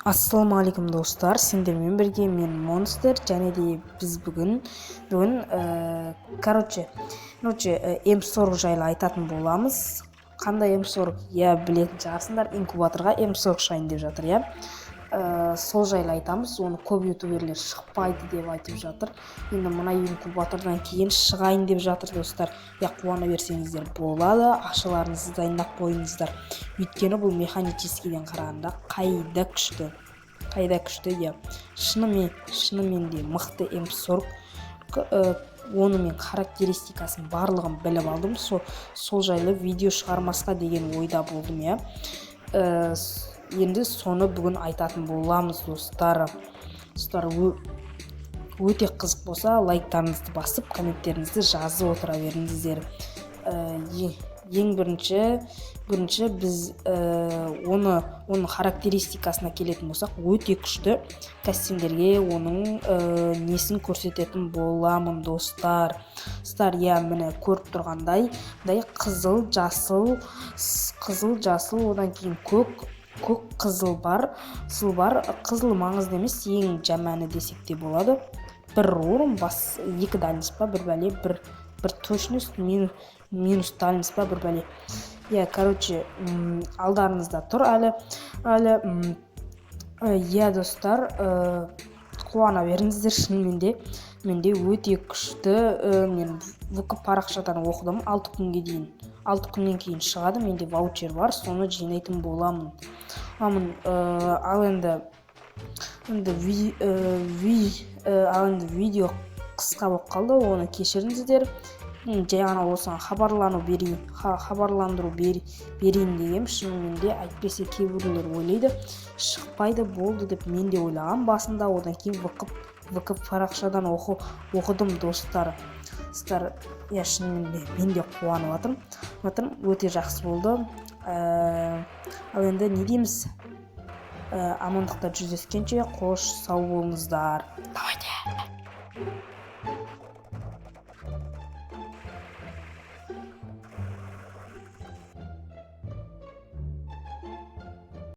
Ассалаумағалейкум, достар! Сендермен бірге мен, Монстр. Және де біз бүгін, короче, М40 жайлы айтатын боламыз. Қандай М40? Иә, білетін шығарсыңдар, инкубаторға М40 шығайын деп жатыр, иә. Сол жайлы айтамыз. Оны көп ютуберлер шықпайды деп айтып жатыр. Енді мына инкубатордан кейін шығайын деп жатыр, достар. Иә, қуана берсеңіздер болады, ақшаларыңызды дайындап қойыңыздар, өйткені бұл механическийден қарағанда қайда күшті, қайда күшті. Иә, шынымен де мықты М40. Оны мен характеристикасын барлығын біліп алдым. Сол жайлы видео шығармасқа деген ойда болдым, иә. Енді соны бүгін айтатын боламыз, достар. Достар, өте қызық болса, лайктарыңызды басып, комменттеріңізді жазып отыра беріңіздер. Ең бірінші біз оның характеристикасына келетін болсақ, өте күшті. Қазір оның несін көрсететін боламын, достар. Достар, иә, міне, көріп тұрғандай, мындай қызыл, жасыл, қызыл, жасыл, одан кейін көк, көк, қызыл бар, қызыл бар. Қызыл маңызды емес, ең жаманы десек те болады. Бір урон бас, екі дальность па, бір бәле, бір точность, минус дальность па, бір бәле. Иә, короче, алдарыңызда тұр әлі. Иә, достар, қуана беріңіздер. Шынымен де менде өте күшті. Мен ВК парақшадан оқыдым, 6 күнге дейін, 6 күннен кейін шығады. Менде ваучер бар, соны жинайтын боламын. Ал енді видео қысқа болып қалды, оны кешіріңіздер. Жай ғана осыған хабарлану берейін, хабарландыру берейін дегенмін шынымен де. Әйтпесе кейбіреулер ойлайды, шықпайды, болды деп. Мен де ойлағанмын басында, одан кейін ВК парақшадан оқыдым, достар. Достар, иә, шынымен де мен де қуанып жатырмын, өте жақсы болды. Ал енді не дейміз? Амандықта жүздескенше, қош, сау болыңыздар, давайте.